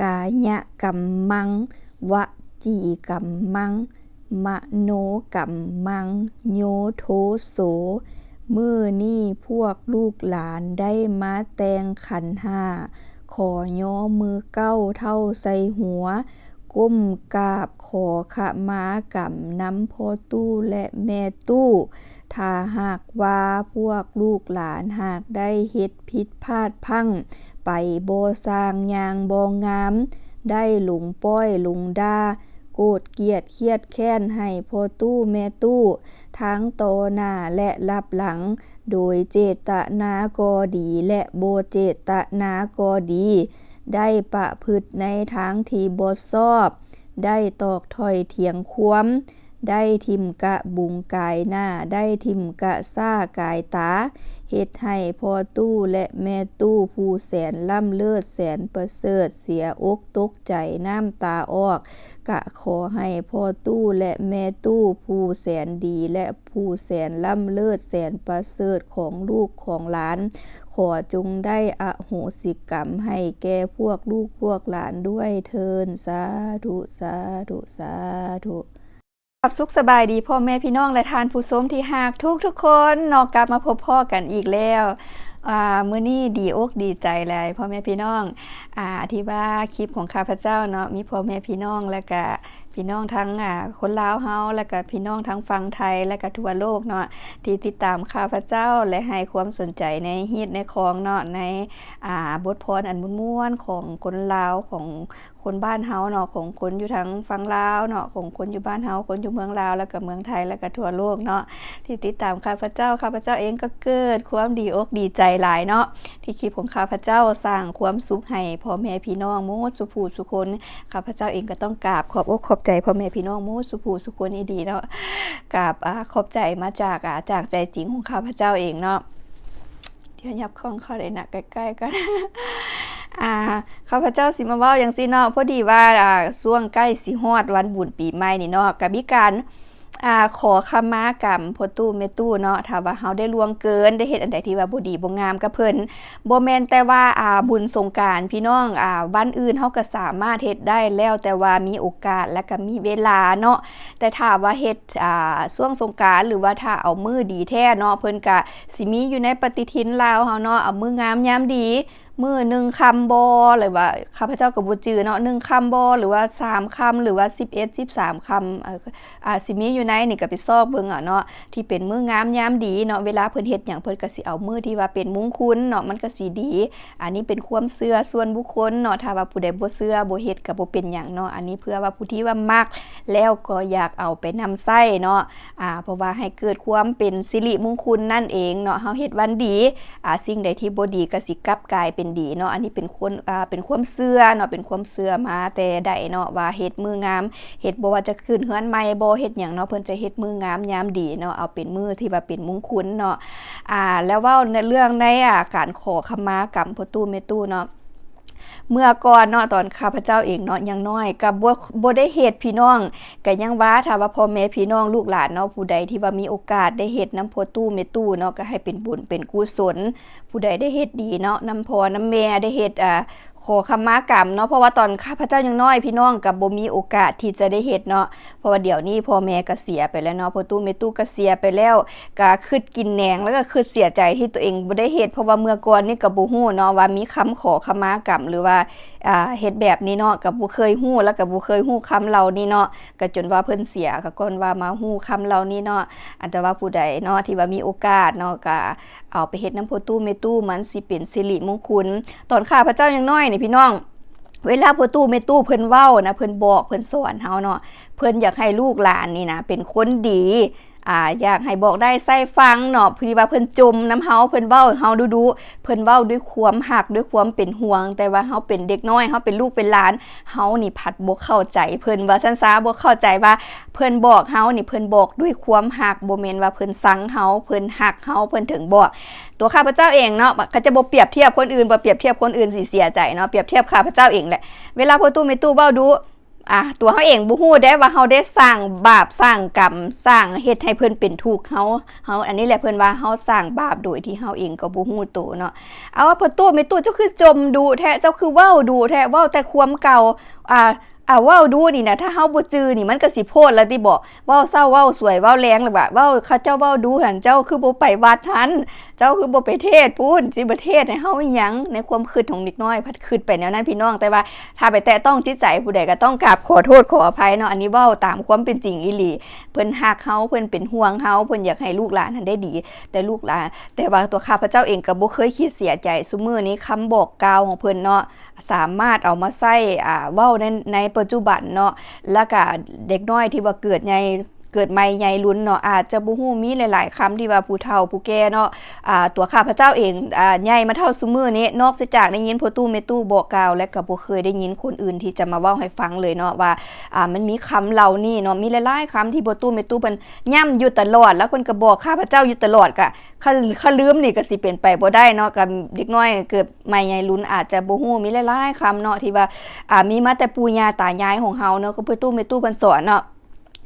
ກາຍະກຳມັງ ວະຈີກຳມັງ ມະໂນກຳມັງ ໂຍໂທໂສ. ມື້ນີ້ພວກລູກຫຼານໄດ້ມາແຕ່ງຂັນຫ້າ ຂໍຍໍມືເກົ້າເທົ່າໃສ່ຫົວ ກົ້ມກາບຂໍຂະມາກຳນຳພໍ່ຕູ້ ແລະ ແມ່ຕູ້. ຖ້າຫາກວ່າພວກລູກຫຼານຫາກໄດ້ເຮັດຜິດພາດພລັ້ງໄປ ບໍ່ຊ່າງຢ່າງບໍ່ງາມ, ໄດ້ຫຼົງປ້ອຍຫຼົງດ່າ, ໂກດກຽດຄຽດແຄ້ນໃຫ້ພໍ່ຕູ້ແມ່ຕູ້ ທັງຕໍ່ໜ້າ ແລະ ລັບຫຼັງ, ໂດຍເຈດຕະນາກໍດີ ແລະ ບໍ່ເຈດຕະນາກໍດີ, ໄດ້ປະພຶດໃນທາງທີ່ບໍ່ຊອບ, ໄດ້ຕອກຖ້ອຍຖຽງຄວາມ, ໄດ້ຖິ້ມກະບຸງກາຍໜ້າ, ໄດ້ຖິ້ມກະຊ້າກາຍຕາ, ເຮັດໃຫ້ພໍ່ຕູ້ ແລະ ແມ່ຕູ້ ຜູ້ແສນລ້ຳເລີດແສນປະເສີດ ເສຍອົກຕົກໃຈນ້ຳຕາອອກ, ກະຂໍໃຫ້ພໍ່ຕູ້ ແລະ ແມ່ຕູ້ ຜູ້ແສນດີ ແລະ ຜູ້ແສນລ້ຳເລີດແສນປະເສີດຂອງລູກຂອງຫຼານ ຂໍຈົ່ງໄດ້ອະໂຫສິກຳໃຫ້ແກ່ພວກລູກພວກຫຼານດ້ວຍເທີ້ນ. ສາທຸ ສາທຸ ສາທຸ. ຄັບ ສຸກສະບາຍດີພໍ່ແມ່ພີ່ນ້ອງ ແລະ ທ່ານຜູ້ຊົມທີ່ຮັກທຸກໆຄົນເນາະ, ກັບມາພົບພໍ້ກັນອີກແລ້ວ. ອ່າ ມື້ນີ້ດີອົກດີໃຈຫຼາຍພໍ່ແມ່ພີ່ນ້ອງ ອ່າ ທີ່ວ່າຄລິບຂອງຂ້າພະເຈົ້າເນາະ ມີພໍ່ແມ່ພີ່ນ້ອງ ແລະກະ ພີ່ນ້ອງທັງ ອ່າ ຄົນລາວເຮົາ ແລະກະພີ່ນ້ອງທັງຝັ່ງໄທ ແລະກະທົ່ວໂລກເນາະ ທີ່ຕິດຕາມຂ້າພະເຈົ້າ ແລະໃຫ້ຄວາມສົນໃຈໃນຮີດໃນຄອງເນາະ ໃນ ອ່າ ບົດພອນອັນມ່ວນໆຂອງຄົນລາວ ຂອງຄົນບ້ານເຮົາເນາະ ຂອງຄົນຢູ່ທາງຝັ່ງລາວເນາະ ຂອງຄົນຢູ່ບ້ານເຮົາ ຄົນຢູ່ເມືອງລາວ ແລະກະເມືອງໄທ ແລະກະທົ່ວໂລກເນາະ ທີ່ຕິດຕາມຂ້າພະເຈົ້າ. ຂ້າພະເຈົ້າເອງກໍເກີດຄວາມດີອົກດີໃຈຫຼາຍເນາະ ທີ່ຄລິບຂອງຂ້າພະເຈົ້າສ້າງຄວາມສຸກໃຫ້ພໍ່ແມ່ພີ່ນ້ອງໝົດສູ່ຜູ້ສູ່ຄົນ. ຂ້າພະເຈົ້າເອງກໍຕ້ອງກາບຂອບອົກຂອບໃຈພໍ່ແມ່ພີ່ນ້ອງໝົດສູ່ຜູ້ສູ່ຄົນອີ່ຫຼີເນາະ. ກາບ ອາ ຂອບໃຈມາຈາກ ອາ ຈາກໃຈຈິງຂອງຂ້າພະເຈົ້າເອງເນາະ. ດຽວຫຍັບຂອງເຂົ້າໄດ້ນະ ໃກ້ໆກັນ. ອາ ຂ້າພະເຈົ້າຊິມາເວົ້າຈັ່ງຊີ້ເນາະ, ພໍດີວ່າ ອາ ຊ່ວງໃກ້ຊິຮອດວັນບຸນປີໃໝ່ນີ້ເນາະ ກະມີການ ອາ ຂໍຂະມາກຳພໍ່ຕູ້ແມ່ຕູ້ເນາະ ຖ້າວ່າເຮົາໄດ້ລ່ວງເກີນ ໄດ້ເຮັດອັນໃດທີ່ວ່າບໍ່ດີບໍ່ງາມກັບເພິ່ນ. ບໍ່ແມ່ນແຕ່ວ່າ ອາ ບຸນສົງການພີ່ນ້ອງ ອາ ວັນອື່ນເຮົາກໍສາມາດເຮັດໄດ້ ແລ້ວແຕ່ວ່າມີໂອກາດ ແລະກະມີເວລາເນາະ. ແຕ່ຖ້າວ່າເຮັດ ອາ ຊ່ວງສົງການ ຫຼືວ່າຖ້າເອົາມື້ດີແທ້ເນາະ ເພິ່ນກະຊິມີຢູ່ໃນປະຕິທິນລາວເຮົາເນາະ ເອົາມື້ງາມຍາມດີ ມື້ໜຶ່ງຄ່ຳບໍ່ ຫຼືວ່າ ຂ້າພະເຈົ້າກໍບໍ່ຈື່ເນາະ ໜຶ່ງຄ່ຳບໍ່ ຫຼືວ່າສາມຄ່ຳ ຫຼືວ່າສິບເອັດ ສິບສາມຄ່ຳ ອາ ອາ ຊິມີຢູ່ໃນນີ້ກໍໄປຊອກເບິ່ງເອົາເນາະ ທີ່ເປັນມື້ງາມຍາມດີເນາະ. ເວລາເພິ່ນເຮັດຫຍັງ ເພິ່ນກໍຊິເອົາມື້ທີ່ວ່າເປັນມຸງຄຸນເນາະ ມັນກໍຊິດີ. ອັນນີ້ເປັນຄວາມເຊື່ອສ່ວນບຸກຄົນເນາະ ຖ້າວ່າຜູ້ໃດບໍ່ເຊື່ອ ບໍ່ເຮັດ ກໍບໍ່ເປັນຫຍັງເນາະ. ອັນນີ້ເພື່ອວ່າຜູ້ທີ່ວ່າມັກ ແລ້ວກໍຢາກເອົາໄປນຳໃຊ້ເນາະ ອາ ເພາະວ່າໃຫ້ເກີດຄວາມເປັນສິລິມຸງຄຸນນັ້ນເອງເນາະ. ເຮົາເຮັດວັນດີ ອາ ສິ່ງໃດທີ່ບໍ່ດີກໍຊິກັບກາຍເປັນດີເນາະ. ອັນນີ້ເປັນຄົນ ອາ ເປັນຄວາມເຊື່ອເນາະ ເປັນຄວາມເຊື່ອມາແຕ່ໃດເນາະ ວ່າເຮັດມື້ງາມ ເຮັດ ບໍ່ວ່າຈະຂຶ້ນເຮືອນໃໝ່ບໍ່ ເຮັດຫຍັງເນາະ ເພິ່ນຈະເຮັດມື້ງາມຍາມດີເນາະ ເອົາເປັນມື້ທີ່ວ່າເປັນມຸງຄຸນເນາະ. ອາ ແລ້ວເວົ້າໃນເລື່ອງໃນ ອາ ການຂໍຂະມາກຳພໍ່ຕູ້ແມ່ຕູ້ເນາະ ເມື່ອກ່ອນເນາະ ຕອນຂ້າພະເຈົ້າເອງເນາະ ຍັງນ້ອຍ ກໍບໍ່ ບໍ່ໄດ້ເຮັດພີ່ນ້ອງ. ກໍຍັງວ່າ ຖ້າວ່າພໍ່ແມ່ພີ່ນ້ອງລູກຫຼານເນາະ ຜູ້ໃດທີ່ວ່າມີໂອກາດໄດ້ເຮັດນຳພໍ່ຕູ້ແມ່ຕູ້ເນາະ ກໍໃຫ້ເປັນບຸນເປັນກຸສົນ. ຜູ້ໃດໄດ້ເຮັດດີເນາະ ນຳພໍ່ນຳແມ່ ໄດ້ເຮັດ ອາ ຂໍຂະມາກຳເນາະ ເພາະວ່າຕອນຂ້າພະເຈົ້າຍັງນ້ອຍ ພີ່ນ້ອງກໍບໍ່ມີໂອກາດທີ່ຈະໄດ້ເຮັດເນາະ ເພາະວ່າດຽວນີ້ພໍ່ແມ່ກໍເສຍໄປແລ້ວເນາະ ພໍ່ຕູ້ແມ່ຕູ້ກໍເສຍໄປແລ້ວ ກໍຄິດກິນແໜງ ແລ້ວກໍຄິດເສຍໃຈທີ່ຕົວເອງບໍ່ໄດ້ເຮັດ ເພາະວ່າເມື່ອກ່ອນນີ້ກໍບໍ່ຮູ້ເນາະວ່າມີຄຳຂໍຂະມາກຳ ຫຼືວ່າ ອາ ເຮັດແບບນີ້ເນາະ ກໍບໍ່ເຄີຍຮູ້ ແລ້ວກໍບໍ່ເຄີຍຮູ້ຄຳເຫຼົ່ານີ້ເນາະ ກໍຈົນວ່າເພິ່ນເສຍ ກໍກ່ອນວ່າມາຮູ້ຄຳເຫຼົ່ານີ້ເນາະ. ອັນ ແຕ່ວ່າຜູ້ໃດເນາະ ທີ່ວ່າມີໂອກາດເນາະ ກໍ ເອົາໄປເຮັດນຳພໍ່ຕູ້ແມ່ຕູ້ ມັນຊິເປັນສິລິມຸງຄຸນ. ຕອນຂ້າພະເຈົ້າຍັງນ້ອຍນີ້ພີ່ນ້ອງ ເວລາພໍ່ຕູ້ແມ່ຕູ້ເພິ່ນເວົ້ານະ ເພິ່ນບອກ ເພິ່ນສອນເຮົາເນາະ ເພິ່ນຢາກໃຫ້ລູກຫຼານນີ້ນະເປັນຄົນດີ ອາ ຢາກໃຫ້ບອກໄດ້ໃສ່ຟັງເນາະ ທີ່ວ່າເພິ່ນຈົ່ມນຳເຮົາ ເພິ່ນເວົ້າເຮົາດຸໆ ເພິ່ນເວົ້າດ້ວຍຄວາມຮັກ ດ້ວຍຄວາມເປັນຫ່ວງ ແຕ່ວ່າເຮົາເປັນເດັກນ້ອຍ ເຮົາເປັນລູກເປັນຫຼານ ເຮົານີ້ພັດບໍ່ເຂົ້າໃຈເພິ່ນ ວ່າຊັ້ນຊະ ບໍ່ເຂົ້າໃຈວ່າ ເພິ່ນບອກເຮົານີ້ ເພິ່ນບອກດ້ວຍຄວາມຮັກ ບໍ່ແມ່ນວ່າເພິ່ນຊັງເຮົາ ເພິ່ນຮັກເຮົາ ເພິ່ນເຖິງບອກ. ຕົວຂ້າພະເຈົ້າເອງເນາະ ກໍຈະບໍ່ປຽບທຽບຄົນອື່ນ ບໍ່ປຽບທຽບຄົນອື່ນຊິເສຍໃຈເນາະ ປຽບທຽບຂ້າພະເຈົ້າເອງແຫຼະ. ເວລາພໍ່ຕູ້ແມ່ຕູ້ເວົ້າດຸ ອ່າ ຕົວເຮົາເອງບໍ່ຮູ້ເດ້ວ່າເຮົາໄດ້ສ້າງບາບ ສ້າງກຳ ສ້າງເຮັດໃຫ້ເພິ່ນເປັນທຸກເຮົາ ເຮົາ ອັນນີ້ແຫຼະເພິ່ນວ່າເຮົາສ້າງບາບໂດຍທີ່ເຮົາເອງກໍບໍ່ຮູ້ໂຕເນາະ. ເອົາວ່າ ພໍ່ຕູ້ແມ່ຕູ້ ເຈົ້າຄືຈົ່ມດຸແທ້ ເຈົ້າຄືເວົ້າດຸແທ້ ເວົ້າແຕ່ຄວາມເກົ່າ ອ່າ ອ່າ ເວົ້າດຸນີ້ນະ ຖ້າເຮົາບໍ່ຈື່ນີ້ ມັນກໍຊິໂພດລະຕິບໍ ເວົ້າເຊົ້າເວົ້າສວຍເວົ້າແລງ ຫຼືວ່າເວົ້າ ເຂົາເຈົ້າເວົ້າດຸຫັ້ນ ເຈົ້າຄືບໍ່ໄປວັດຫັ້ນ ເຈົ້າຄືບໍ່ໄປເທດພຸ້ນ ຊິມາເທດໃຫ້ເຮົາອີ່ຫຍັງ? ໃນຄວາມຄິດຂອງເດັກນ້ອຍພັດຄິດໄປແນວນັ້ນພີ່ນ້ອງ. ແຕ່ວ່າຖ້າໄປແຕະຕ້ອງຈິດໃຈຜູ້ໃດ ກໍຕ້ອງກາບຂໍໂທດຂໍອະໄພເນາະ ອັນນີ້ເວົ້າຕາມຄວາມເປັນຈິງອີ່ຫຼີ. ເພິ່ນຮັກເຮົາ ເພິ່ນເປັນຫ່ວງເຮົາ ເພິ່ນຢາກໃຫ້ລູກຫຼານຫັ້ນໄດ້ດີ ແຕ່ລູກຫຼານ ແຕ່ວ່າຕົວຂ້າພະເຈົ້າເອງກໍບໍ່ເຄີຍຄິດເສຍໃຈ ຊຸມື້ນີ້ຄຳບອກກ່າວຂອງເພິ່ນເນາະ ສາມາດເອົາມາໃຊ້ ອ່າ ເວົ້າໃນ ໃນປັດຈຸບັນເນາະ ແລ້ວກະເດັກນ້ອຍທີ່ວ່າເກີດໃຫຍ່ ເກີດໃໝ່ໃຫຍ່ລຸນເນາະ ອາດຈະບໍ່ຮູ້ ມີຫຼາຍໆຄຳທີ່ວ່າຜູ້ເຖົ້າຜູ້ແກ່ເນາະ ອ່າ ຕົວຂ້າພະເຈົ້າເອງ ອ່າ ໃຫຍ່ມາເທົ່າຊຸມື້ນີ້ ນອກເສຍຈາກໄດ້ຍິນພໍ່ຕູ້ແມ່ຕູ້ບອກກ່າວ ແລະ ກໍບໍ່ເຄີຍໄດ້ຍິນຄົນອື່ນທີ່ຈະມາເວົ້າໃຫ້ຟັງເລີຍເນາະ ວ່າ ອ່າ ມັນມີຄຳເຫຼົ່ານີ້ເນາະ ມີຫຼາຍໆຄຳທີ່ພໍ່ຕູ້ແມ່ຕູ້ເພິ່ນຢ້ຳຢູ່ຕະຫຼອດ ແລ້ວເພິ່ນກໍບອກຂ້າພະເຈົ້າຢູ່ຕະຫຼອດ ກະ ຄັນ ຄັນລືມນີ້ກໍຊິເປັນໄປບໍ່ໄດ້ເນາະ ກັບເດັກນ້ອຍເກີດໃໝ່ໃຫຍ່ລຸນອາດຈະບໍ່ຮູ້ ມີຫຼາຍໆຄຳເນາະ ທີ່ວ່າ ອ່າ ມີມາແຕ່ປູ່ຍ່າຕາຍາຍຂອງເຮົາເນາະ ກໍພໍ່ຕູ້ແມ່ຕູ້ເພິ່ນສອນເນາະ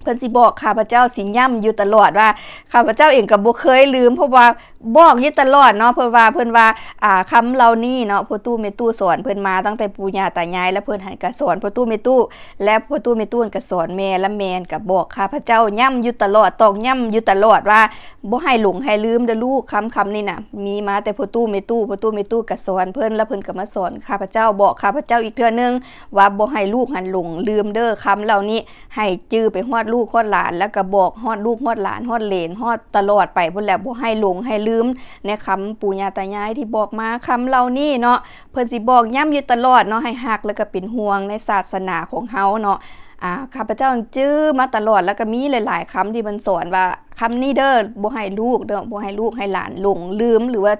ເພິ່ນຊິບອກ ຂ້າພະເຈົ້າຊິຢ້ຳຢູ່ຕະຫຼອດວ່າ ຂ້າພະເຈົ້າເອງກໍບໍ່ເຄີຍລືມ ເພາະວ່າບອກຢູ່ຕະຫຼອດເນາະ ເພິ່ນວ່າ ເພິ່ນວ່າ ອ່າ ຄຳເຫຼົ່ານີ້ເນາະ ພໍ່ຕູ້ແມ່ຕູ້ສອນເພິ່ນມາຕັ້ງແຕ່ປູ່ຍ່າຕາຍາຍ ແລະ ເພິ່ນຫັ້ນກໍສອນພໍ່ຕູ້ແມ່ຕູ້ ແລະ ພໍ່ຕູ້ແມ່ຕູ້ກໍສອນແມ່ ແລະ ແມ່ກໍບອກຂ້າພະເຈົ້າ ຢ້ຳຢູ່ຕະຫຼອດ ຕອກຢ້ຳຢູ່ຕະຫຼອດວ່າ ບໍ່ໃຫ້ຫຼົງໃຫ້ລືມເດີລູກ ຄຳ ຄຳນີ້ນະ ມີມາແຕ່ພໍ່ຕູ້ແມ່ຕູ້ ພໍ່ຕູ້ແມ່ຕູ້ກໍສອນເພິ່ນ ແລ້ວເພິ່ນກໍມາສອນຂ້າພະເຈົ້າ ບອກຂ້າພະເຈົ້າອີກເທື່ອໜຶ່ງວ່າ ບໍ່ໃຫ້ລູກຫັ້ນຫຼົງລືມເດີ ຄຳເຫຼົ່ານີ້ ໃຫ້ຈື່ໄປຮອດລູກຮອດຫຼານ ແລ້ວກໍບອກຮອດລູກຮອດຫຼານ ຮອດເຫຼນ ຮອດຕະຫຼອດໄປພຸ້ນແຫຼະ ບໍ່ໃຫ້ຫຼົງໃຫ້ລືມໃນຄຳປູ່ຍ່າຕາຍາຍທີ່ບອກມາ ຄຳເຫຼົ່ານີ້ເນາະ ເພິ່ນຊິບອກຢ້ຳຢູ່ຕະຫຼອດເນາະ ໃຫ້ຮັກ ແລ້ວກໍເປັນຫ່ວງໃນສາສະໜາຂອງເຮົາເນາະ ອ່າ ຂ້າພະເຈົ້າຈື່ມາຕະຫຼອດ ແລ້ວກໍມີຫຼາຍໆຄຳທີ່ເພິ່ນສອນວ່າ ຄຳນີ້ເດີ ບໍ່ໃຫ້ລູກເດີ ບໍ່ໃຫ້ລູກໃຫ້ຫຼານຫຼົງລືມ ຫຼືວ່າ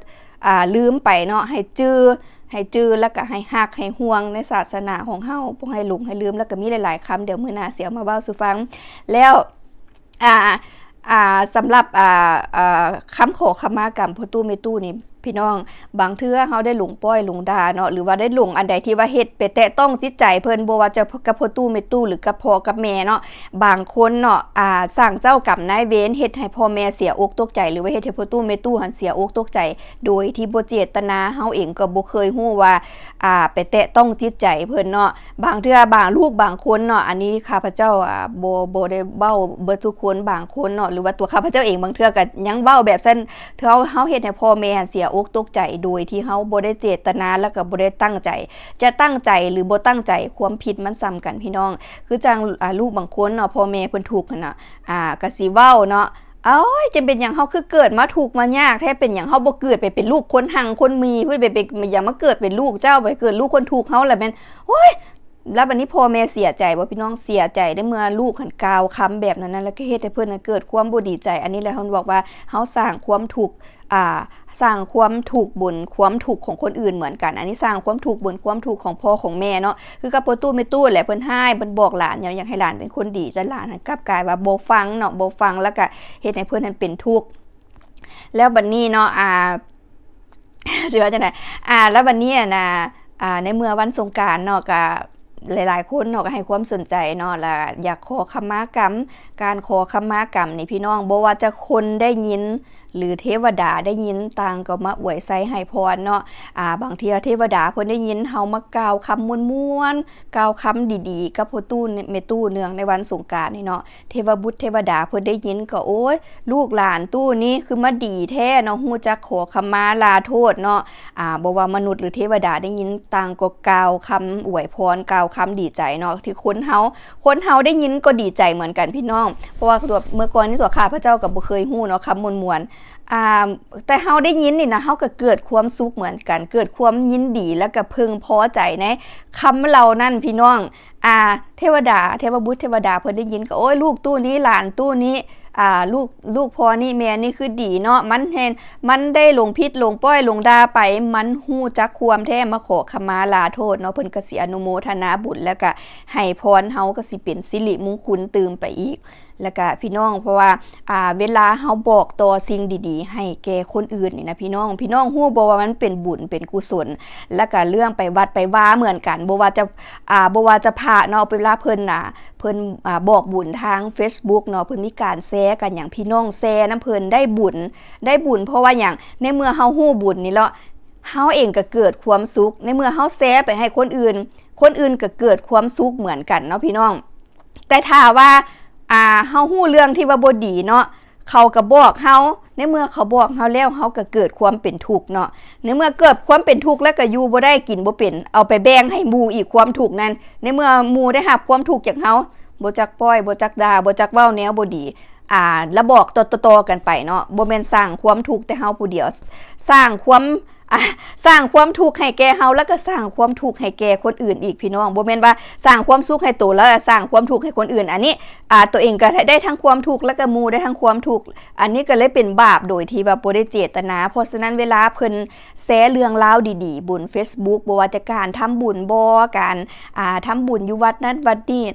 ອ່າ ລືມໄປເນາະ ໃຫ້ຈື່ ໃຫ້ຈື່ ແລ້ວກໍໃຫ້ຮັກໃຫ້ຫ່ວງໃນສາສະໜາຂອງເຮົາ ບໍ່ໃຫ້ຫຼົງໃຫ້ລືມ ແລ້ວກໍມີຫຼາຍໆຄຳ ດຽວມື້ໜ້າຊິເອົາມາເວົ້າສູ່ຟັງ ແລ້ວ ອ່າ ອ່າ ສຳລັບ ອ່າ ອ່າ ຄຳຂໍຂະມາກຳພໍ່ຕູ້ແມ່ຕູ້ນີ້ ພີ່ນ້ອງ ບາງເທື່ອເຮົາໄດ້ຫຼົງປ້ອຍຫຼົງດ່າເນາະ ຫຼືວ່າໄດ້ຫຼົງອັນໃດທີ່ວ່າເຮັດໄປແຕະຕ້ອງຈິດໃຈເພິ່ນ ບໍ່ວ່າຈະກັບພໍ່ຕູ້ແມ່ຕູ້ ຫຼືກັບພໍ່ກັບແມ່ເນາະ ບາງຄົນເນາະ ອ່າ ສ້າງເຈົ້າກຳນາຍເວນ ເຮັດໃຫ້ພໍ່ແມ່ເສຍອົກຕົກໃຈ ຫຼືວ່າເຮັດໃຫ້ພໍ່ຕູ້ແມ່ຕູ້ຫັ້ນເສຍອົກຕົກໃຈ ໂດຍທີ່ບໍ່ເຈດຕະນາ ເຮົາເອງກໍບໍ່ເຄີຍຮູ້ວ່າ ອ່າ ໄປແຕະຕ້ອງຈິດໃຈເພິ່ນເນາະ ບາງເທື່ອບາງ ລູກບາງຄົນເນາະ ອັນນີ້ຂ້າພະເຈົ້າ ອ່າ ບໍ່ ບໍ່ໄດ້ເວົ້າເບິດທຸກຄົນ ບາງຄົນເນາະ ຫຼືວ່າຕົວຂ້າພະເຈົ້າເອງ ບາງເທື່ອກໍຍັງເວົ້າແບບຊັ້ນ ເຮົາ ເຮົາເຮັດໃຫ້ພໍ່ແມ່ເສຍອົກຕົກໃຈ ໂດຍທີ່ເຮົາບໍ່ໄດ້ເຈດຕະນາ ແລ້ວກໍບໍ່ໄດ້ຕັ້ງໃຈ ຈະຕັ້ງໃຈ ຫຼື ບໍ່ຕັ້ງໃຈ ຄວາມຜິດມັນສ່ຳກັນພີ່ນ້ອງ ຄືຈັ່ງ ອ່າ ລູກບາງຄົນເນາະ ພໍ່ແມ່ເພິ່ນທຸກຫັ້ນນະ ອ່າ ກໍຊິເວົ້າເນາະ ໂອ້ຍ ຈັ່ງເປັນຫຍັງເຮົາຄືເກີດມາທຸກມາຍາກແທ້ ເປັນຫຍັງເຮົາບໍ່ເກີດໄປເປັນລູກຄົນຮັ່ງຄົນມີ ໄປ ໄປ ຢ່າມາເກີດເປັນລູກເຈົ້າ ໄປເກີດລູກຄົນທຸກ ເຮົາລະແມ່ນ ໂອ້ຍ ແລ້ວບັດນີ້ພໍ່ແມ່ເສຍໃຈບໍ່ພີ່ນ້ອງ ເສຍໃຈໃນເມື່ອລູກຫັ້ນກ່າວຄຳແບບນັ້ນນະ ແລ້ວກໍເຮັດໃຫ້ເພິ່ນນັ້ນເກີດຄວາມບໍ່ດີໃຈ ອັນນີ້ແຫຼະເຮົາບອກວ່າເຮົາສ້າງຄວາມທຸກ ອ່າ ສ້າງຄວາມທຸກບົນຄວາມທຸກຂອງຄົນອື່ນເໝືອນກັນ ອັນນີ້ສ້າງຄວາມທຸກບົນຄວາມທຸກຂອງພໍ່ຂອງແມ່ເນາະ ຄືກັບພໍ່ຕູ້ແມ່ຕູ້ແຫຼະ ເພິ່ນຮ້າຍ ເພິ່ນບອກຫຼານ ຢາກໃຫ້ຫຼານເປັນຄົນດີ ແຕ່ຫຼານຫັ້ນກັບກາຍວ່າບໍ່ຟັງເນາະ ບໍ່ຟັງ ແລ້ວກໍເຮັດໃຫ້ເພິ່ນນັ້ນເປັນທຸກ ແລ້ວບັດນີ້ເນາະ ອ່າ ຊິວ່າຈັ່ງໃດ ອ່າ ແລ້ວບັດນີ້ຫັ້ນນະ ອ່າ ໃນເມື່ອວັນສົງການເນາະ ກະຫຼາຍໆຄົນເນາະ ກະໃຫ້ຄວາມສົນໃຈເນາະ ລະຢາກຂໍຂະມາກຳ ການຂໍຂະມາກຳນີ້ພີ່ນ້ອງ ບໍ່ວ່າຈະຄົນໄດ້ຍິນ ຫຼື ເທວະດາໄດ້ຍິນ ຕ່າງກໍມາອວຍໄຊໃຫ້ພອນເນາະ ອ່າ ບາງເທື່ອເທວະດາເພິ່ນໄດ້ຍິນເຮົາມາກ່າວຄຳມ່ວນໆ ກ່າວຄຳດີໆ ກັບພໍ່ຕູ້ແມ່ຕູ້ເນື່ອງໃນວັນສົງການນີ້ເນາະ ເທວະບຸດເທວະດາເພິ່ນໄດ້ຍິນກໍ ໂອ້ຍ ລູກຫຼານຕູ້ນີ້ຄືມາດີແທ້ເນາະ ຮູ້ຈັກຂໍຂະມາລາໂທດເນາະ ອ່າ ບໍ່ວ່າມະນຸດ ຫຼື ເທວະດາໄດ້ຍິນ ຕ່າງກໍກ່າວຄຳອວຍພອນ ກ່າວຄຳດີໃຈເນາະ ທີ່ຄົນເຮົາ ຄົນເຮົາໄດ້ຍິນກໍດີໃຈເໝືອນກັນພີ່ນ້ອງ ເພາະວ່າຕົວ ເມື່ອກ່ອນນີ້ຕົວຂ້າພະເຈົ້າກໍບໍ່ເຄີຍຮູ້ເນາະ ຄຳມ່ວນໆ ອ່າ ແຕ່ເຮົາໄດ້ຍິນນີ້ນະ ເຮົາກໍເກີດຄວາມສຸກເໝືອນກັນ ເກີດຄວາມຍິນດີ ແລ້ວກໍເພິ່ງພໍໃຈໃນຄຳເຫຼົ່ານັ້ນພີ່ນ້ອງ ອ່າ ເທວະດາ ເທວະບຸດເທວະດາເພິ່ນໄດ້ຍິນກໍ ໂອ້ຍ ລູກຕູ້ນີ້ ຫຼານຕູ້ນີ້ ອ່າ ລູກ ລູກພໍ່ນີ້ແມ່ນີ້ຄືດີເນາະ ມັນເຫັນ ມັນໄດ້ຫຼົງຜິດຫຼົງປ້ອຍຫຼົງດ່າໄປ ມັນຮູ້ຈັກຄວາມແທ້ ມາຂໍຂະມາລາໂທດເນາະ ເພິ່ນກໍຊິອະນຸໂມທະນາບຸນ ແລ້ວກໍໃຫ້ພອນເຮົາ ກໍຊິເປັນສິລິມຸງຄຸນຕື່ມໄປອີກ ແລ້ວກະພີ່ນ້ອງ ເພາະວ່າ ອ່າ ເວລາເຮົາບອກຕໍ່ສິ່ງດີໆໃຫ້ແກ່ຄົນອື່ນນີ້ນະ ພີ່ນ້ອງ ພີ່ນ້ອງຮູ້ບໍ່ວ່າມັນເປັນບຸນເປັນກຸສົນ? ແລ້ວກະເລື່ອງໄປວັດໄປວາເໝືອນກັນ ບໍ່ວ່າຈະ ອ່າ ບໍ່ວ່າຈະພະເນາະ ເວລາເພິ່ນ ອ່າ ເພິ່ນ ອ່າ ບອກບຸນທາງເຟສບຸກເນາະ ເພິ່ນມີການແຊກັນຫຍັງ ພີ່ນ້ອງແຊນຳເພິ່ນ ໄດ້ບຸນ ໄດ້ບຸນ ເພາະວ່າຫຍັງ? ໃນເມື່ອເຮົາຮູ້ບຸນນີ້ເນາະ ເຮົາເອງກໍເກີດຄວາມສຸກ ໃນເມື່ອເຮົາແຊໄປໃຫ້ຄົນອື່ນ ຄົນອື່ນກໍເກີດຄວາມສຸກເໝືອນກັນເນາະ ພີ່ນ້ອງ. ແຕ່ຖ້າວ່າ ອ່າ ເຮົາຮູ້ເລື່ອງທີ່ວ່າບໍ່ດີເນາະ ເຂົາກໍບອກເຮົາ ໃນເມື່ອເຂົາບອກເຮົາແລ້ວ ເຮົາກໍເກີດຄວາມເປັນທຸກເນາະ ໃນເມື່ອເກີດຄວາມເປັນທຸກແລ້ວກໍຢູ່ບໍ່ໄດ້ກິນບໍ່ເປັນ ເອົາໄປແບ່ງໃຫ້ໝູ່ອີກຄວາມທຸກນັ້ນ ໃນເມື່ອໝູ່ໄດ້ຮັບຄວາມທຸກຈາກເຮົາ ບໍ່ຈັກປ້ອຍ ບໍ່ຈັກດ່າ ບໍ່ຈັກເວົ້າແນວບໍ່ດີ ອ່າ ລະບອກຕໍ່ໆກັນໄປເນາະ ບໍ່ແມ່ນສ້າງຄວາມທຸກແຕ່ເຮົາຜູ້ດຽວ ສ້າງຄວາມ ອ່າ ສ້າງຄວາມທຸກໃຫ້ແກ່ເຮົາ ແລ້ວກໍສ້າງຄວາມທຸກໃຫ້ແກ່ຄົນອື່ນອີກ ພີ່ນ້ອງ ບໍ່ແມ່ນວ່າສ້າງຄວາມສຸກໃຫ້ໂຕ ແລ້ວສ້າງຄວາມທຸກໃຫ້ຄົນອື່ນ ອັນນີ້ ອ່າ ໂຕເອງກໍໄດ້ທັງຄວາມທຸກ ແລ້ວກໍໝູ່ໄດ້ທັງຄວາມທຸກ ອັນນີ້ກໍເລີຍເປັນບາບໂດຍທີ່ວ່າບໍ່ໄດ້ເຈດຕະນາ. ເພາະສະນັ້ນເວລາເພິ່ນແຊເລື່ອງລາວດີໆບົນເຟສບຸກ ບໍ່ວ່າຈະການທຳບຸນບໍ ການ ອ່າ ທຳບຸນຢູ່ວັດນັ້ນວັດນີ້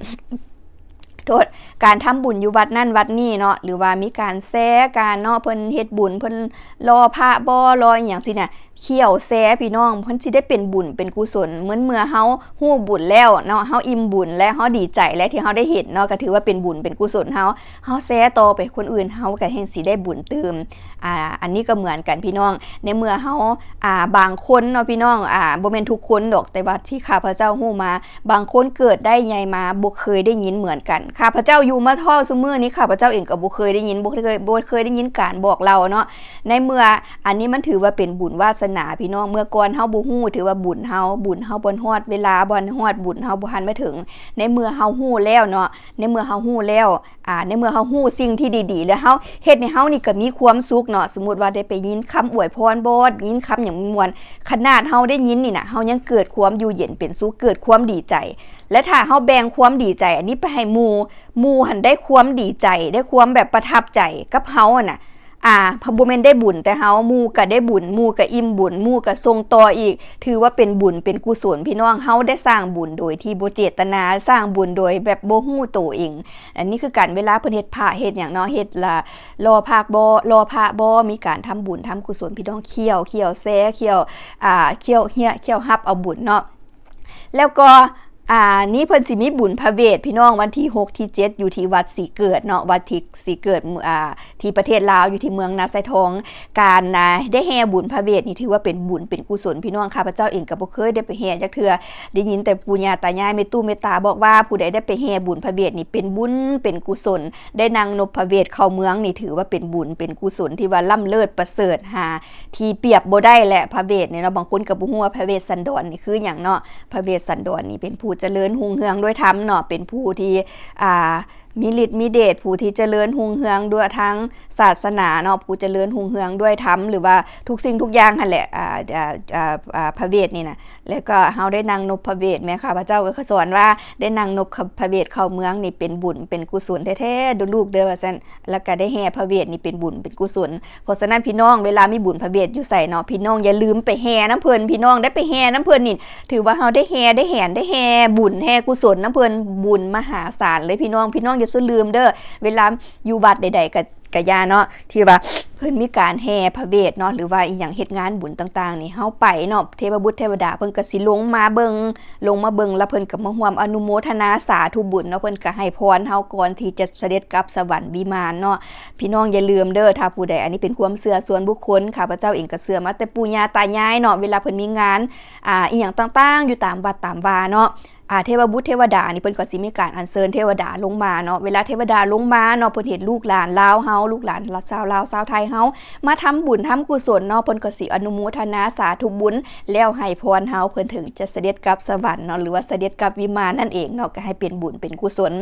ໂທດ ການທຳບຸນຢູ່ວັດນັ້ນວັດນີ້ເນາະ ຫຼືວ່າມີການແຊກັນເນາະ ເພິ່ນເຮັດບຸນ ເພິ່ນຫຼໍ່ພະບໍ ຫຼໍ່ອີ່ຫຍັງຊີ້ນະ ຂ້ຽວແຊພີ່ນ້ອງ ເພິ່ນຊິໄດ້ເປັນບຸນເປັນກຸສົນ ເໝືອນເມື່ອເຮົາຮູ້ບຸນແລ້ວເນາະ ເຮົາອີ່ມບຸນແລ້ວ ເຮົາດີໃຈແລ້ວທີ່ເຮົາໄດ້ເຫັນເນາະ ກໍຖືວ່າເປັນບຸນເປັນກຸສົນເຮົາ ເຮົາແຊຕໍ່ໄປຄົນອື່ນ ເຮົາກໍແຮ່ງຊິໄດ້ບຸນຕື່ມ. ອ່າ ອັນນີ້ກໍເໝືອນກັນພີ່ນ້ອງ ໃນເມື່ອເຮົາ ອ່າ ບາງຄົນເນາະພີ່ນ້ອງ ອ່າ ບໍ່ແມ່ນທຸກຄົນດອກ ແຕ່ວ່າທີ່ຂ້າພະເຈົ້າຮູ້ມາ ບາງຄົນເກີດໄດ້ໃຫຍ່ມາບໍ່ເຄີຍໄດ້ຍິນເໝືອນກັນ. ຂ້າພະເຈົ້າຢູ່ມາເທົ່າຊຸມື້ນີ້ ຂ້າພະເຈົ້າເອງກໍບໍ່ເຄີຍໄດ້ຍິນ ບໍ່ເຄີຍ ບໍ່ເຄີຍໄດ້ຍິນການບອກເລົ່າເນາະ. ໃນເມື່ອອັນນີ້ມັນຖືວ່າເປັນບຸນວາສະໜາພີ່ນ້ອງ ເມື່ອກ່ອນເຮົາບໍ່ຮູ້ ຖືວ່າບຸນເຮົາ ບຸນເຮົາບໍ່ຮອດເວລາ ບໍ່ຮອດ ບຸນເຮົາບໍ່ທັນມາເຖິງ. ໃນເມື່ອເຮົາຮູ້ແລ້ວເນາະ ໃນເມື່ອເຮົາຮູ້ແລ້ວ ອ່າ ໃນເມື່ອເຮົາຮູ້ສິ່ງທີ່ດີໆ ແລ້ວເຮົາເຮັດໃຫ້ເຮົານີ້ກໍມີຄວາມສຸກເນາະ. ສົມມຸດວ່າໄດ້ໄປຍິນຄຳອວຍພອນບໍ ຍິນຄຳຫຍັງມ່ວນ ຂະໜາດເຮົາໄດ້ຍິນນີ້ນະ ເຮົາຍັງເກີດຄວາມຢູ່ເຢັນເປັນສຸກ ເກີດຄວາມດີໃຈ ແລະ ຖ້າເຮົາແບ່ງຄວາມດີໃຈອັນນີ້ໄປໃຫ້ໝູ່ ໝູ່ຫັ້ນໄດ້ຄວາມດີໃຈ ໄດ້ຄວາມແບບປະທັບໃຈກັບເຮົາຫັ້ນນະ ອ່າ ບໍ່ແມ່ນໄດ້ບຸນແຕ່ເຮົາ ໝູ່ກໍໄດ້ບຸນ ໝູ່ກໍອີ່ມບຸນ ໝູ່ກໍສົ່ງຕໍ່ອີກ ຖືວ່າເປັນບຸນເປັນກຸສົນພີ່ນ້ອງ. ເຮົາໄດ້ສ້າງບຸນໂດຍທີ່ບໍ່ເຈດຕະນາ ສ້າງບຸນໂດຍແບບບໍ່ຮູ້ໂຕເອງ. ອັນນີ້ຄືກັນ ເວລາເພິ່ນເຮັດພະເຮັດຫຍັງເນາະ ເຮັດລະ ຫຼໍ່ພະບໍ ຫຼໍ່ພະບໍ ມີການທຳບຸນທຳກຸສົນ ພີ່ນ້ອງ ຂ້ຽວ ຂ້ຽວແຊ ຂ້ຽວ ອ່າ ຂ້ຽວເຮຍ ຂ້ຽວຮັບເອົາບຸນເນາະ. ແລ້ວກໍ ອ່າ ນີ້ເພິ່ນຊິມີບຸນພະເວດພີ່ນ້ອງ ວັນທີຫົກ ທີເຈັດ ຢູ່ທີ່ວັດສີເກີດເນາະ ວັດທີ່ສີເກີດ ອ່າ ທີ່ປະເທດລາວ ຢູ່ທີ່ເມືອງນາຊາຍທອງ. ການ ອ່າ ໄດ້ແຫ່ບຸນພະເວດນີ້ ຖືວ່າເປັນບຸນເປັນກຸສົນພີ່ນ້ອງ. ຂ້າພະເຈົ້າເອງກໍບໍ່ເຄີຍໄດ້ໄປແຫ່ຈັກເທື່ອ ໄດ້ຍິນແຕ່ປູ່ຍ່າຕາຍາຍ ແມ່ຕູ້ແມ່ຕາບອກວ່າ ຜູ້ໃດໄດ້ໄປແຫ່ບຸນພະເວດນີ້ ເປັນບຸນເປັນກຸສົນ ໄດ້ນັ່ງນົບພະເວດເຂົ້າເມືອງນີ້ ຖືວ່າເປັນບຸນເປັນກຸສົນທີ່ວ່າລ້ຳເລີດປະເສີດ ຫາທີ່ປຽບບໍ່ໄດ້ແຫຼະ ພະເວດນີ້ເນາະ. ບາງຄົນກໍບໍ່ຮູ້ວ່າພະເວດສັນດອນນີ້ຄືຫຍັງເນາະ ພະເວດສັນດອນນີ້ເປັນຜູ້ຈະເລີນຮຸ່ງເຮືອງດ້ວຍທຳເນາະ ເປັນຜູ້ທີ່ ອ່າ ມີລິດມີເດດ ຜູ້ທີ່ຈະເລີນຮຸ່ງເຮືອງດ້ວຍທາງສາສະໜາເນາະ ຜູ້ຈະເລີນຮຸ່ງເຮືອງດ້ວຍທຳ ຫຼືວ່າທຸກສິ່ງທຸກຢ່າງຫັ້ນແຫຼະ ອ່າ ອ່າ ອ່າ ພະເວດນີ້ນະ. ແລ້ວກໍເຮົາໄດ້ນັ່ງນົບພະເວດ ແມ່ຂ້າພະເຈົ້າກໍສອນວ່າ ໄດ້ນັ່ງນົບພະເວດເຂົ້າເມືອງນີ້ເປັນບຸນເປັນກຸສົນແທ້ໆ ເດີລູກເດີ ວ່າຊັ້ນ. ແລ້ວກໍໄດ້ແຫ່ພະເວດນີ້ເປັນບຸນເປັນກຸສົນ. ເພາະສະນັ້ນພີ່ນ້ອງ ເວລາມີບຸນພະເວດຢູ່ໃສເນາະ ພີ່ນ້ອງຢ່າລືມໄປແຫ່ນຳເພິ່ນ ພີ່ນ້ອງໄດ້ໄປແຫ່ນຳເພິ່ນນີ້ ຖືວ່າເຮົາໄດ້ແຫ່ ໄດ້ແຫ່ນ ໄດ້ແຫ່ບຸນແຫ່ກຸສົນນຳເພິ່ນ ບຸນມະຫາສານເລີຍພີ່ນ້ອງ. ພີ່ນ້ອງຢ່າສູ່ລືມເດີ ເວລາຢູ່ວັດໃດໆ ກໍ ກະຢ່າເນາະ ທີ່ວ່າເພິ່ນມີການແຫ່ພະເວດເນາະ ຫຼືວ່າອີ່ຫຍັງເຮັດງານບຸນຕ່າງໆນີ້ ເຮົາໄປເນາະ ເທວະບຸດເທວະດາເພິ່ນກໍຊິລົງມາເບິ່ງ ລົງມາເບິ່ງ ແລ້ວເພິ່ນກໍມາຮ່ວມອະນຸໂມທະນາສາທຸບຸນເນາະ ເພິ່ນກໍໃຫ້ພອນເຮົາກ່ອນທີ່ຈະສະເດັດກັບສະຫວັນວິມານເນາະ. ພີ່ນ້ອງຢ່າລືມເດີ ຖ້າຜູ້ໃດ ອັນນີ້ເປັນຄວາມເຊື່ອສ່ວນບຸກຄົນ ຂ້າພະເຈົ້າເອງກໍເຊື່ອມາແຕ່ປູ່ຍ່າຕາຍາຍເນາະ ເວລາເພິ່ນມີງານ ອ່າ ອີ່ຫຍັງຕ່າງໆ ຢູ່ຕາມວັດຕາມວາເນາະ ອ່າ ເທວະບຸດເທວະດານີ້ ເພິ່ນກໍຊິມີການອັນເຊີນເທວະດາລົງມາເນາະ. ເວລາເທວະດາລົງມາເນາະ ເພິ່ນເຫັນລູກຫຼານລາວເຮົາ ລູກຫຼານລາວ ຊາວລາວຊາວໄທເຮົາ ມາທຳບຸນທຳກຸສົນເນາະ ເພິ່ນກໍຊິອະນຸໂມທະນາສາທຸບຸນ ແລ້ວໃຫ້ພອນເຮົາ ເພິ່ນເຖິງຈະສະເດັດກັບສະຫວັນເນາະ ຫຼືວ່າສະເດັດກັບວິມານນັ້ນເອງເນາະ ກໍໃຫ້ເປັນບຸນເປັນກຸສົນ.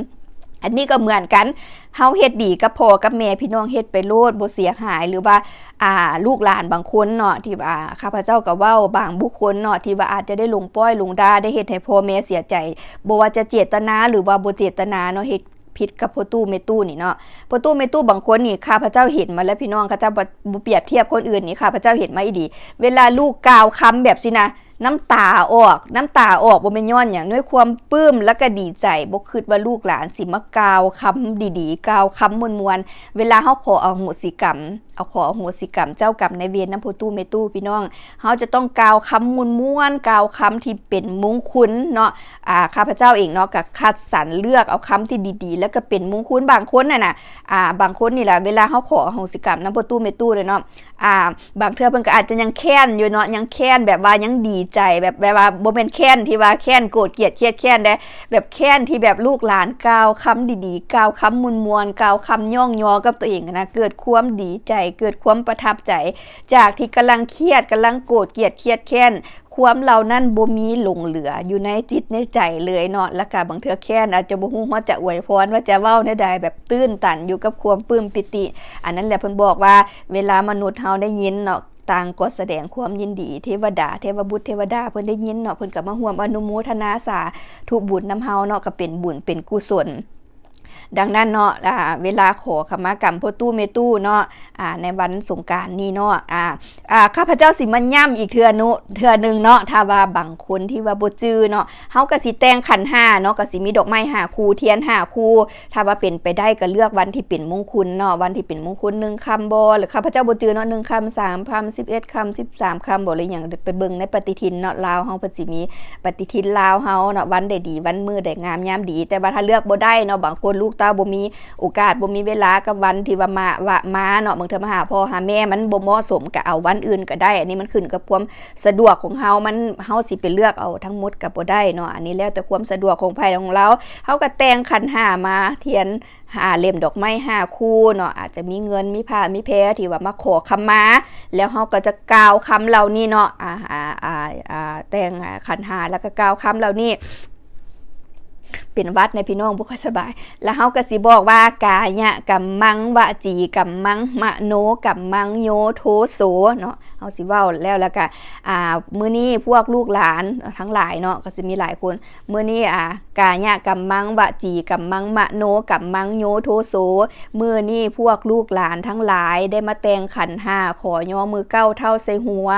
ອັນນີ້ກໍເໝືອນກັນ ເຮົາເຮັດດີກັບພໍ່ກັບແມ່ ພີ່ນ້ອງເຮັດໄປໂລດ ບໍ່ເສຍຫາຍ ຫຼືວ່າ ອ່າ ລູກຫຼານບາງຄົນເນາະ ທີ່ວ່າ ອ່າ ຂ້າພະເຈົ້າກໍເວົ້າ ບາງບຸກຄົນເນາະ ທີ່ວ່າອາດຈະໄດ້ລົງປ້ອຍລົງດ່າ ໄດ້ເຮັດໃຫ້ພໍ່ແມ່ເສຍໃຈ ບໍ່ວ່າຈະເຈດຕະນາ ຫຼືວ່າບໍ່ເຈດຕະນາເນາະ ເຮັດຜິດກັບພໍ່ຕູ້ແມ່ຕູ້ນີ້ເນາະ. ພໍ່ຕູ້ແມ່ຕູ້ບາງຄົນນີ້ ຂ້າພະເຈົ້າເຫັນມາແລ້ວ ພີ່ນ້ອງ ຂ້າພະເຈົ້າບໍ່ ບໍ່ປຽບທຽບຄົນອື່ນນີ້ ຂ້າພະເຈົ້າເຫັນມາອີ່ຫຼີ ເວລາລູກກ່າວຄຳແບບຊີ້ນະ ນ້ຳຕາອອກ ນ້ຳຕາອອກບໍ່ແມ່ນຍ້ອນຫຍັງ ດ້ວຍຄວາມປຶ້ມ ແລ້ວກໍດີໃຈ ບໍ່ຄິດວ່າລູກຫຼານຊິມາກ່າວຄຳດີໆ ກ່າວຄຳມ່ວນໆ ເວລາເຮົາຂໍອະໂຫສິກຳ ເອົາ ຂໍອະໂຫສິກຳເຈົ້າກຳນາຍເວນນຳພໍ່ຕູ້ແມ່ຕູ້ ພີ່ນ້ອງ ເຮົາຈະຕ້ອງກ່າວຄຳມ່ວນໆ ກ່າວຄຳທີ່ເປັນມົງຄຸນເນາະ. ອາ ຂ້າພະເຈົ້າເອງເນາະ ກໍຄັດສັນເລືອກເອົາຄຳທີ່ດີໆ ແລ້ວກໍເປັນມົງຄຸນ. ບາງຄົນຫັ້ນນະ ອາ ບາງຄົນນີ້ລະ ເວລາເຮົາຂໍອະໂຫສິກຳນຳພໍ່ຕູ້ແມ່ຕູ້ເດ້ເນາະ ອາ ບາງເທື່ອເພິ່ນກໍອາດຈະຍັງແຄ້ນຢູ່ເນາະ ຍັງແຄ້ນແບບວ່າຍັງດີໃຈ ແບບ ແບບວ່າບໍ່ແມ່ນແຄ້ນທີ່ວ່າແຄ້ນໂກດກຽດຄຽດແຄ້ນເດ້ ແບບແຄ້ນທີ່ແບບລູກຫຼານກ່າວຄຳດີໆ ກ່າວຄຳມ່ວນໆ ກ່າວຄຳຍ້ອງຍໍກັບຕົວເອງນະ ເກີດຄວາມດີໃຈ ເກີດຄວາມປະທັບໃຈ ຈາກທີ່ກຳລັງຄຽດ ກຳລັງໂກດກຽດຄຽດແຄ້ນ ຄວາມເຫຼົ່ານັ້ນບໍ່ມີຫຼົງເຫຼືອຢູ່ໃນຈິດໃນໃຈເລີຍເນາະ. ແລ້ວກະບາງເທື່ອແຄ້ນອາດຈະບໍ່ຮູ້ຮອດຈະອວຍພອນວ່າຈະເວົ້າແນວໃດ ແບບຕື້ນຕັນຢູ່ກັບຄວາມປຶ້ມປີຕິ. ອັນນັ້ນແຫຼະເພິ່ນບອກວ່າ ເວລາມະນຸດເຮົາໄດ້ຍິນເນາະ ຕ່າງກໍສະແດງຄວາມຍິນດີ ເທວະດາ ເທວະບຸດ ເທວະດາ ເພິ່ນໄດ້ຍິນເນາະ ເພິ່ນກໍມາຮ່ວມອະນຸໂມທະນາສາທຸບຸນນຳເຮົາເນາະ ກໍເປັນບຸນເປັນກຸສົນ. ດັ່ງນັ້ນເນາະ ອາ ເວລາຂໍຂະມາກຳພໍ່ຕູ້ແມ່ຕູ້ເນາະ ອາ ໃນວັນສົງການນີ້ເນາະ ອາ ອາ ຂ້າພະເຈົ້າຊິມາຢ້ຳອີກເທື່ອໜຶ່ງ ເທື່ອໜຶ່ງເນາະ ຖ້າວ່າບາງຄົນທີ່ວ່າບໍ່ຈື່ເນາະ ເຮົາກໍຊິແຕ່ງຂັນຫ້າເນາະ ກໍຊິມີດອກໄມ້ຫ້າຄູ່ ທຽນຫ້າຄູ່ ຖ້າວ່າເປັນໄປໄດ້ກໍເລືອກວັນທີ່ເປັນມົງຄຸນເນາະ ວັນທີ່ເປັນມົງຄຸນໜຶ່ງຄ່ຳບໍ ຫຼື ຂ້າພະເຈົ້າບໍ່ຈື່ເນາະ ໜຶ່ງຄ່ຳ ສາມຄ່ຳ ສິບເອັດຄ່ຳ ສິບສາມຄ່ຳບໍ ຫຼືຫຍັງ ໄປເບິ່ງໃນປະຕິທິນເນາະ ລາວເຮົາເພິ່ນຊິມີປະຕິທິນລາວເຮົາເນາະ ວັນໃດດີ ວັນມື້ໃດງາມຍາມດີ. ແຕ່ວ່າຖ້າເລືອກບໍ່ໄດ້ເນາະ ບາງຄົນລູກເຕົ້າບໍ່ມີໂອກາດ ບໍ່ມີເວລາກັບວັນທີ່ວ່າມາ ວ່າມາເນາະ ບາງເທື່ອມາຫາພໍ່ຫາແມ່ມັນບໍ່ເໝາະສົມ ກໍເອົາວັນອື່ນກໍໄດ້ ອັນນີ້ມັນຂຶ້ນກັບຄວາມສະດວກຂອງເຮົາ ມັນ ເຮົາຊິໄປເລືອກເອົາທັງໝົດກໍບໍ່ໄດ້ເນາະ ອັນນີ້ແລ້ວແຕ່ຄວາມສະດວກຂອງໃຜຂອງລາວ. ເຮົາກໍແຕ່ງຂັນຫ້າມາ ທຽນຫ້າເຫຼັ້ມ ດອກໄມ້ຫ້າຄູ່ເນາະ ອາດຈະມີເງິນ ມີຜ້າ ມີແພທີ່ວ່າມາຂໍຂະມາ ແລ້ວເຮົາກໍຈະກ່າວຄຳເຫຼົ່ານີ້ເນາະ ອາ ອາ ອາ ອາ ແຕ່ງ ອາ ຂັນຫ້າ ແລ້ວກໍກ່າວຄຳເຫຼົ່ານີ້ ເປັນຫວັດນະພີ່ນ້ອງ ບໍ່ຄ່ອຍສະບາຍ ແລ້ວເຮົາກໍຊິບອກວ່າ ກາຍະກຳມັງ ວະຈີກຳມັງ ມະໂນກຳມັງ ໂຍໂທໂສເນາະ ເຮົາຊິເວົ້າແລ້ວ ແລ້ວກໍ ອາ ມື້ນີ້ພວກລູກຫຼານທັງຫຼາຍເນາະ ກໍຊິມີຫຼາຍຄົນ ມື້ນີ້ ອາ ກາຍະກຳມັງ ວະຈີກຳມັງ ມະໂນກຳມັງ ໂຍໂທໂສ ມື້ນີ້ພວກລູກຫຼານທັງຫຼາຍໄດ້ມາແຕ່ງຂັນຫ້າ ຂໍຍໍມືກ້າວເທົ້າໃສ່ຫົວ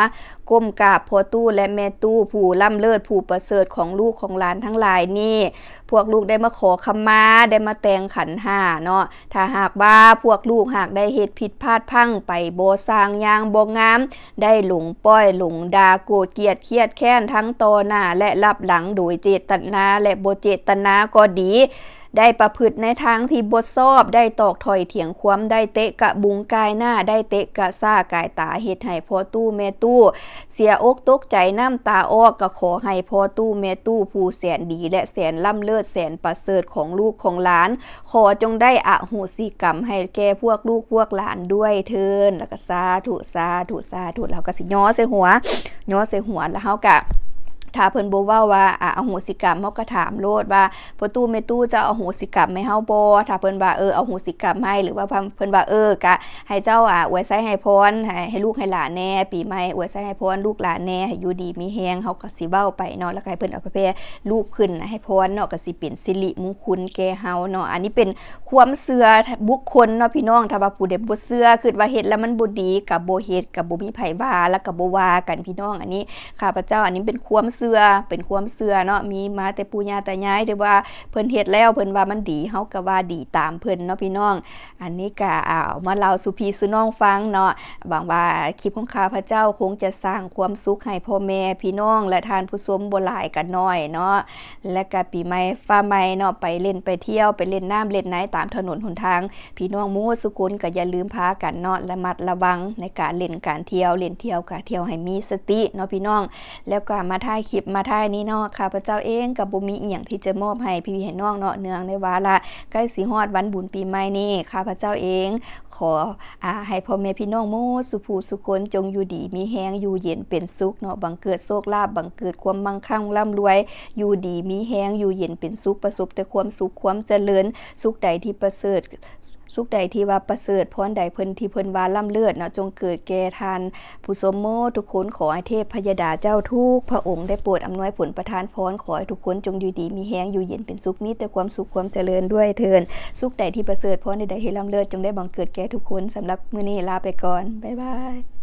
ກົ້ມກາບພໍ່ຕູ້ ແລະ ແມ່ຕູ້ ຜູ້ລ້ຳເລີດ ຜູ້ປະເສີດຂອງລູກຂອງຫຼານທັງຫຼາຍນີ້ ພວກລູກໄດ້ມາຂໍຂະມາ ໄດ້ມາແຕ່ງຂັນຫ້າເນາະ. ຖ້າຫາກວ່າພວກລູກຫາກໄດ້ເຮັດຜິດພາດພັ້ງໄປ ບໍ່ຊ່າງຢ່າງບໍ່ງາມ ໄດ້ຫຼົງປ້ອຍຫຼົງດ່າ ໂກດກຽດຄຽດແຄ້ນທັງຕໍ່ໜ້າ ແລະ ລັບຫຼັງ ໂດຍເຈດຕະນາ ແລະ ບໍ່ເຈດຕະນາກໍດີ ໄດ້ປະພຶດໃນທາງທີ່ບໍ່ຊອບ ໄດ້ຕອກຖ້ອຍຖຽງຄວາມ ໄດ້ເຕະກະບຸງກາຍໜ້າ ໄດ້ເຕະກະຊ້າກາຍຕາ ເຮັດໃຫ້ພໍ່ຕູ້ແມ່ຕູ້ເສຍອົກຕົກໃຈ ນ້ຳຕາອອກ ກໍຂໍໃຫ້ພໍ່ຕູ້ແມ່ຕູ້ຜູ້ແສນດີ ແລະ ແສນລ້ຳເລີດ ແສນປະເສີດຂອງລູກຂອງຫຼານ ຂໍຈົ່ງໄດ້ອະໂຫສິກຳໃຫ້ແກ່ພວກລູກພວກຫຼານດ້ວຍເທີ້ນ. ແລ້ວກໍສາທຸ ສາທຸ ສາທຸ ແລ້ວເຮົາກໍຊິຍໍໃສ່ຫົວ ຍໍໃສ່ຫົວ ແລ້ວເຮົາກໍ ຖ້າເພິ່ນບໍ່ເວົ້າວ່າ ອາ ອະໂຫສິກຳ ເຮົາກໍຖາມໂລດວ່າ ພໍ່ຕູ້ແມ່ຕູ້ ເຈົ້າອະໂຫສິກຳໃຫ້ເຮົາບໍ່? ຖ້າເພິ່ນວ່າ ເອີ ອະໂຫສິກຳໃຫ້ ຫຼືວ່າເພິ່ນວ່າ ເອີ ກະໃຫ້ເຈົ້າ ອາ ອວຍໄຊໃຫ້ພອນ ໃຫ້ ໃຫ້ລູກໃຫ້ຫຼານແດ່ ປີໃໝ່ອວຍໄຊໃຫ້ພອນລູກຫຼານແດ່ ໃຫ້ຢູ່ດີມີແຮງ ເຮົາກໍຊິເວົ້າໄປເນາະ ແລ້ວກໍໃຫ້ເພິ່ນເອົາກາແຟລູບຂຶ້ນໃຫ້ພອນເນາະ ກໍຊິເປັນສິລິມຸງຄຸນແກ່ເຮົາເນາະ. ອັນນີ້ເປັນຄວາມເຊື່ອບຸກຄົນເນາະພີ່ນ້ອງ ຖ້າວ່າຜູ້ໃດບໍ່ເຊື່ອ ຄິດວ່າເຮັດແລ້ວມັນບໍ່ດີ ກໍບໍ່ເຮັດ ກໍບໍ່ມີໃຜວ່າ ແລ້ວກໍບໍ່ວ່າກັນພີ່ນ້ອງ. ອັນນີ້ ຂ້າພະເຈົ້າ ອັນນີ້ເປັນຄວາມເຊື່ອ ເປັນຄວາມເຊື່ອເນາະ ມີມາແຕ່ປູ່ຍ່າຕາຍາຍ ທີ່ວ່າເພິ່ນເຮັດແລ້ວ ເພິ່ນວ່າມັນດີ ເຮົາກໍວ່າດີຕາມເພິ່ນເນາະພີ່ນ້ອງ. ອັນນີ້ກໍເອົາມາເລົ່າສູ່ພີ່ສູ່ນ້ອງຟັງເນາະ ຫວັງວ່າຄລິບຂອງຂ້າພະເຈົ້າຄົງຈະສ້າງຄວາມສຸກໃຫ້ພໍ່ແມ່ພີ່ນ້ອງ ແລະ ທ່ານຜູ້ຊົມບໍ່ຫຼາຍກໍໜ້ອຍເນາະ. ແລະກະປີໃໝ່ຟ້າໃໝ່ເນາະ ໄປຫຼິ້ນໄປທ່ຽວ ໄປຫຼິ້ນນ້ຳຫຼິ້ນໃນຕາມຖະໜົນຫົນທາງ ພີ່ນ້ອງໝູ່ສຸຄົນກໍຢ່າລືມພາກັນເນາະ ລະມັດລະວັງໃນການຫຼິ້ນການທ່ຽວ ຫຼິ້ນທ່ຽວກະທ່ຽວໃຫ້ມີສະຕິເນາະພີ່ນ້ອງ. ແລ້ວກະມາທ້າຍຄລິບມາທ້າຍນີ້ເນາະ ຂ້າພະເຈົ້າເອງກໍບໍ່ມີອີ່ຫຍັງທີ່ຈະມອບໃຫ້ພີ່ໃຫ້ນ້ອງເນາະ ເນື່ອງໃນວາລະໃກ້ຊິຮອດວັນບຸນປີໃໝ່ນີ້ ຂ້າພະເຈົ້າເອງ ຂໍ ອາ ໃຫ້ພໍ່ແມ່ພີ່ນ້ອງໝົດສູ່ຜູ້ສູ່ຄົນ ຈົ່ງຢູ່ດີມີແຮງ ຢູ່ເຢັນເປັນສຸກເນາະ ບັງເກີດໂຊກລາບ ບັງເກີດຄວາມມັ່ງຄັ່ງລ່ຳລວຍ ຢູ່ດີມີແຮງ ຢູ່ເຢັນເປັນສຸກ ປະສົບແຕ່ຄວາມສຸກຄວາມຈະເລີນ ສຸກໃດທີ່ປະເສີດ ສຸກໃດທີ່ວ່າປະເສີດ ພອນໃດເພິ່ນທີ່ເພິ່ນວ່າລ້ຳເລີດເນາະ ຈົ່ງເກີດແກ່ທ່ານ ຜູ້ຊົມໝົດທຸກຄົນ ຂໍໃຫ້ເທບພະຍະດາເຈົ້າທຸກພະອົງໄດ້ໂປດອຳນວຍຜົນປະທານພອນ ຂໍໃຫ້ທຸກຄົນຈົ່ງຢູ່ດີມີແຮງ ຢູ່ເຢັນເປັນສຸກ ມີແຕ່ຄວາມສຸກຄວາມຈະເລີນດ້ວຍເທີ້ນ. ສຸກໃດທີ່ປະເສີດ ພອນໃດໆທີ່ລ້ຳເລີດ ຈົ່ງໄດ້ບັງເກີດແກ່ທຸກຄົນ. ສຳລັບມື້ນີ້ລາໄປກ່ອນ ບາຍບາຍ.